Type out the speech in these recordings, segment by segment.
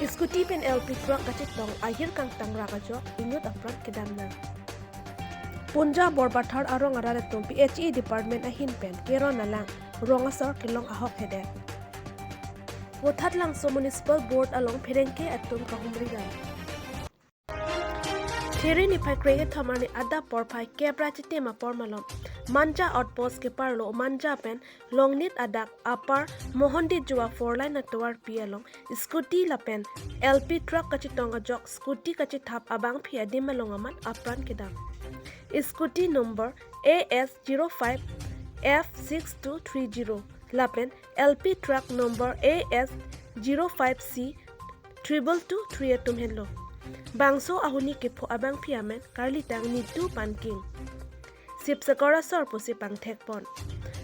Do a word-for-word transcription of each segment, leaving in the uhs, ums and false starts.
Scooty pen L P truck kachetong ahir kangtang rak ajok inut apran kedam nang. Punjab Borpathar arong arat atum P H E department ahin pen keron alang rong asor kelong ahok hedet. Vothatlangso Municipal Board along pherangke atum kahumri dam. There niphai krengethom arni adap porphai kep ra chitim apor malom Manja outpost keparlo Manja pen Longnit adak Upper Mohondi Jua four lane atovarpi along scooty lapen L P truck kachetong ajok scooty kachethap abangphi adim along amat apran kedam. Scooty number A S zero five F six two three zero lapen L P truck number A S zero five C triple two three atum henlo. Bangso ahuni kepho abangphi amen karlitang Nitu Panking, Sibsakor asor pusi pangthekpon.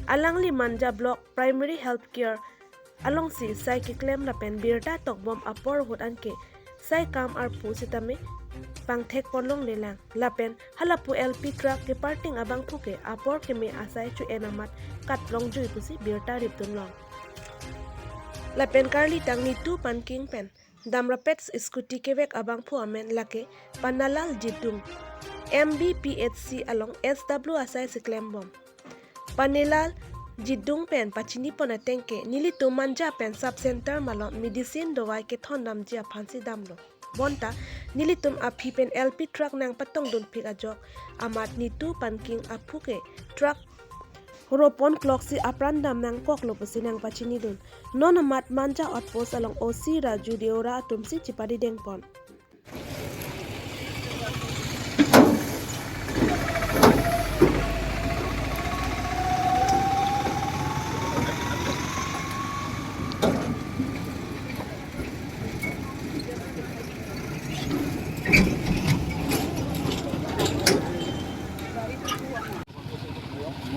Alangli Manja Block Primary Health Care alongsi sai keklem lapen birta tokbom apor ahut anke sai kam arpu sitame pangthekpon longlelang. Lapen halapu L P truck keparting abangphu ke apor keme asai chu-en amat katlongjui pusi birta ripdunlong. Lapen karlitang Nitu Panking pen damrapet scooty kevek abangphu amen lake Panalal Jidung, M B P H C along S W asai si klembom. Panalal Jidung pen pachinipon ateng ke nelitum Manja pen sub center malom medicine dovai kethondamji aphansi damlo. Bonta nelitum aphi pen L P truck nangpatongdunphit ajok amat Nitu Panking aphu ke truck ropon kloksi apran dam nangkoklo pusi nangpachinidun. Non amat Manja outpost along O C Raju Deora atumsi chipadidengpon.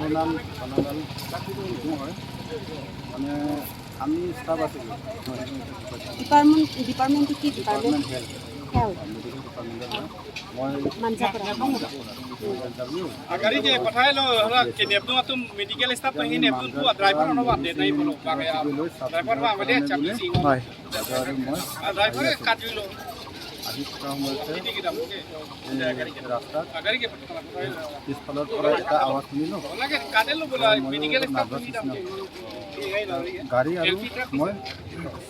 মোৰ নাম ধনলাল সিংহ হয়। মানে আমি ষ্টাফ আছিলোঁ। ডিপাৰ্টমেণ্ট, ডিপাৰ্টমেণ্টটো কি department? Department health. Health. Medical ডিপাৰ্টমেণ্টৰ হয়। মই মাঞ্জাপাৰা। মাঞ্জাপাৰা। মই interview. Gari je pathai lo, hala ke nepnu atum medical staff to hi nepnu tu driver no bande nai bolo. Driver ba bade cham si. হয়। বাইদেউ আৰু মই driver আহি আছোঁ। কাটিলো। আহি থকা সময়তে এই ৰাস্তাত পিছফালৰ পৰা এটা আৱাজ শুনিলোঁ। মই নাৰ্ভাছ নিচিনা। গাড়ী আৰু মই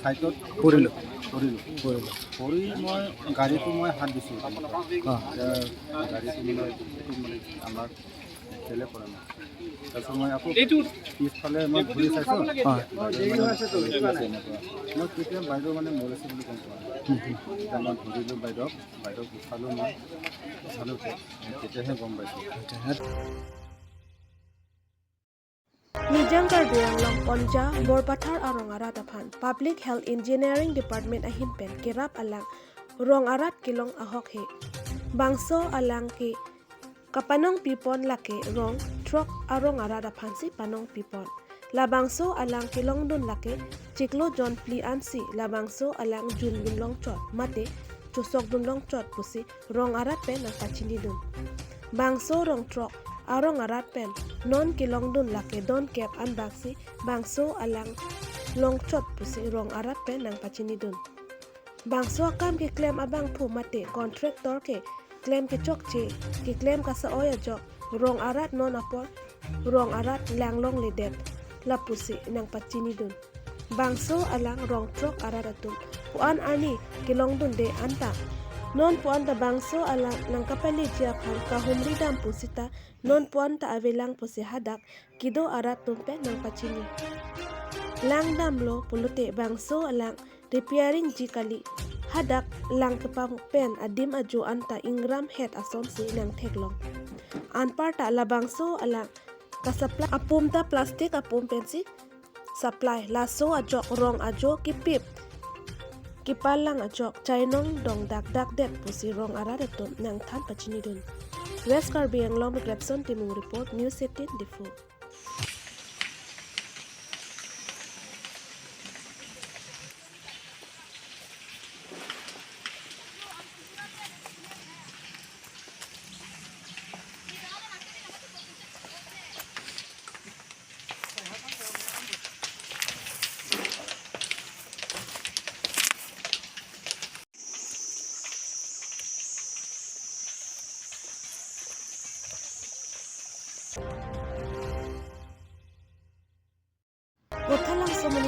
ছাইডত পৰিলোঁ। পৰিলোঁ। পৰিলোঁ। পৰি মই গাড়ীটো মই হাত দিছোঁ। অ। এতিয়া গাড়ীটো মানে, এইটো মানে আমাৰ তেলে পৰা নাই। তাৰপিছত মই আকৌ এইটো পিছফালে মই ঘূৰি চাইছোঁ। অ। বাইদেউ মানে পৰি আছে এনেকুৱা। মই তেতিয়া বাইদেউ মানে মৰিছে বুলি গম পোৱা নাই। হুম, হুম। তেতিয়া মই ধৰিলোঁ বাইদেউক, বাইদেউক উঠালোঁ মই। উঠালোঁ, তেতিয়াহে গম পাইছোঁ। আচ্ছা, হ্যাঁ। Nijang Karbi Anglong Punjab Borpathar arong arat aphan Public Health Engineering Department ahin pen kerap alang rong arat kelong ahok he. Bangso alang ke kapanong pipon lake rong truck arong arat aphansi panong pipon. Labangso alang kelongdun lake chiklo jon phli ansi labangso alang junlong chot mate chosokdun long chot pusi rong arat pen nangpachinidun. Bangso rong truck arong arat pen non kelongdun lake don kep anbaksi bangso alang long chot pusi rong arat pen nangpachinidun. Bangso akam keklem abangphu mate contractor ke klem kechokche, keklem kasa-oi ajok rong arat non apor rong arat langlongledet, lapusi nangpachinidun. Bangso alang rong truck arat atum puan arni kelongdunde anta non puan ta bangso alang nangkapaleji aphan kahumri dam pusita non puan ta avelang pusi hadak kedo arat atum pen nangpachini. Langdamlo pulote bangso alang repairing ji kali, hadak lang kepamu pen adim ajo anta ingram het asonsi nangtheklong. Anparta labangso alang kasupply apum ta plastic apum pensi supply, laso ajok rong ajo kipip kepalang ajok chainong dong dakdakdet pusi rong arat atum nangthan pachinidun. West Karbi Anglong, Grepson Timung report, News eighteen Diphu.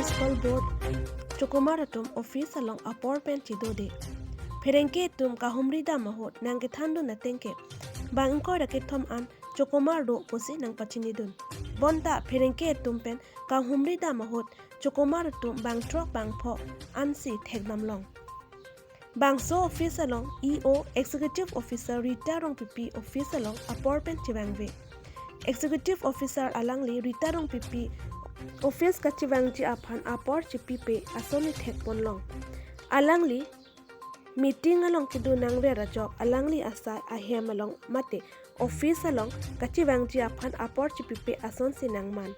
Municipal Board chokomar atum office along apor pen chedode. Pherangke atum kahumri dam ahut nangkethandun ateng ke bang ingkoi ra kethom an chokomar do pusi nangpachinidun. Bonta pherangke atum pen kahumri dam ahut chokomar atum bang throk bang pho ansi thekdam long. Bangso office along E O Executive Officer Rita Rongpipi office along apor pen chevangve. Executive Officer alangli Rita Rongpipi office kachevangji aphan apor chepipe asonsi thekpon long. Alangli meeting along kedo nangver ajok alangli asai ahem along mate office along kachevangji aphan apor chepipe asonsi nangman.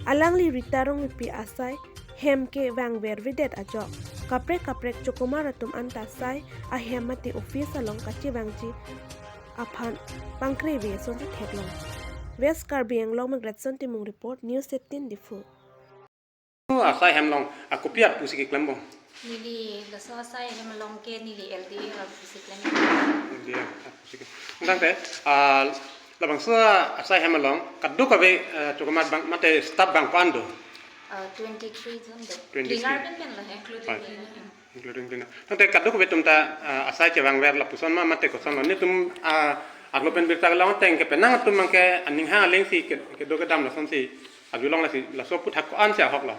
Alangli Rita Rongpipi asai hem ke vangvervedet ajok kaprek kaprek chokomar atum anta sai ahem mate office along kachevangji aphan pangkreve asonsi theklong. West Karbi Anglong, Margaretson Timung report, News eighteen Diphu. Asai hem along, ah, kopi aphan pusi keklem bom? Neli laso asai hem along ke neli L D A aphan pusi klem. L D A aphan pusi klem. Tangte, ah, labangso asai hem along kadokave, ah, chokomar bang mate staff bang ko-an do? Ah, twenty-three jon do. Twenty-three. Cleaner pen pen lo he, including Hoi. Cleaner. Including cleaner. Tangte kadokave atum ta, ah, asai chevangver lapuson ma mate koson lo? Netum, ah, arlo pen birta kelong ateng ke penang atum abang ke aning hang alengsi ke, kedo kedam lasonsi arjulong, lasi laso aphuthak ko-ansi ahok lo?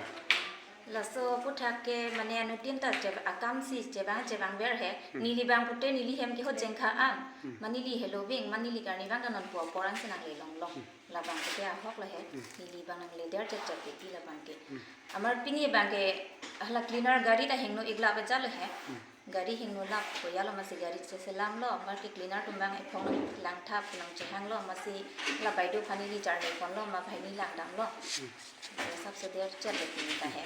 Laso aphuthak ke mane anuttin ta che akamsi chevang chevangver he. Hmm. Neli bang pute neli hem ke ho jengkha am. Hmm. Ma neli helo bing, ma neli karni bang ta nonpu apor ansi nangle longlong. Hmm. Labang pute ahok lo he. Hmm. Neli bang nangle der chet chet piti labang ke. Hmm. Amar pini bang ke hala cleaner gari ta hingno ik lap aja lo he. Hmm. Gari hingno lap koya lo, masi gari cheselam lo, amar ke cleaner atum bang ephong langthap nangchehang lo, masi la baideo aphan neli charli pon lo, ma banghini langdam lo. Hmm. Asapso der chet pini ta he.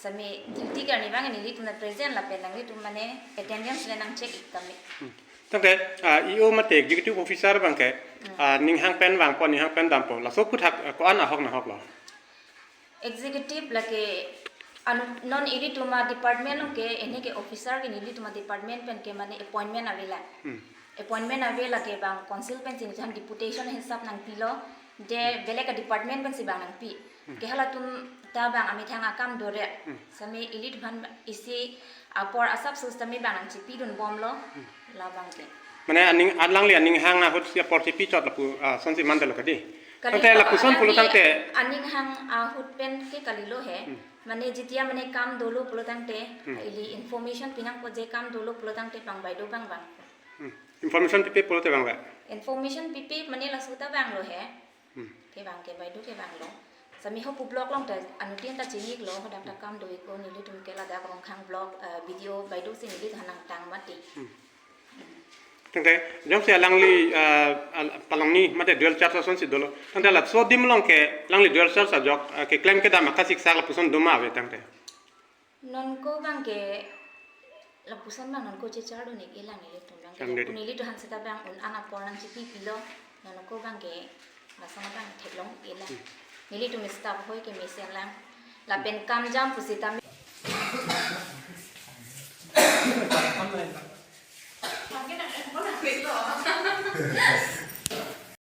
Sami duty karni bang nelitum na present lapen nanglitum mane attendance le nang check ik kami. Hmm. Tangte, ah, E O mate executive officer bang ke, Hmm. ah, ning hang pen vangpo, ning hang pen dampo, laso aphuthak, ah, ko-an ahok nahok lo? Executive lake anu non ilitum a-department along ke, ene ke officer ke nelitum a-department pen ke mane appointment ave lang. Hmm. Appointment ave, lake bang council pensi nelitum aphan deputation hisap nangpilo, de Hmm. belek a-department pensi bang nangpi. Hmm. Ke halatum ta bang amethang akam dore. Hmm. Sami ilitum aphan isi apor asapso sami bang nangchepidun bomlo. Hmm. Labang ke. Mane aning, alangli aning hang ahutsi apor chepi chot lapu, ah, asonsi mandetlo kadi. Kali Tangte to, lapuson pulo alangli tangte. Aning hang ahut pen ke kalilo he. Hmm. Mane jitia mane kam dolo pulo tangte, Hmm. ili information pinangpo je kam dolo pulo tangte bang baideo bang bang. Hmm. Information pipe pulote bang ba? Information pipe mane laso ta bang lo he. Hmm. Ke bang ke baideo ke bang lo. Sami ho pu block along ta anuttin ta chini ik lo, hadak ta kam do ik ko, nelitum ke ladak Rongkhang block, eh, B D O baideo si neli than nangtang mati. Hmm. Tangte, jongsi alangli, eh, al-, palangni mate dual charge asonsi dolo. Tangte laso adim along ke alangli dual charge ajok, eh, keklem kedam akasiksak lapuson doma ave tangte? Nonko bang ke lapuson bang nonko chechar do ik elang nelitum bang ke. Chang de. Nelitum aphan seta bang un-an apor nangchepi pilo, nonko bang ke lason bang theklong ik elang. Hmm. Nelitum staff hoi ke mesen lang. Lapen kam jam pusita me-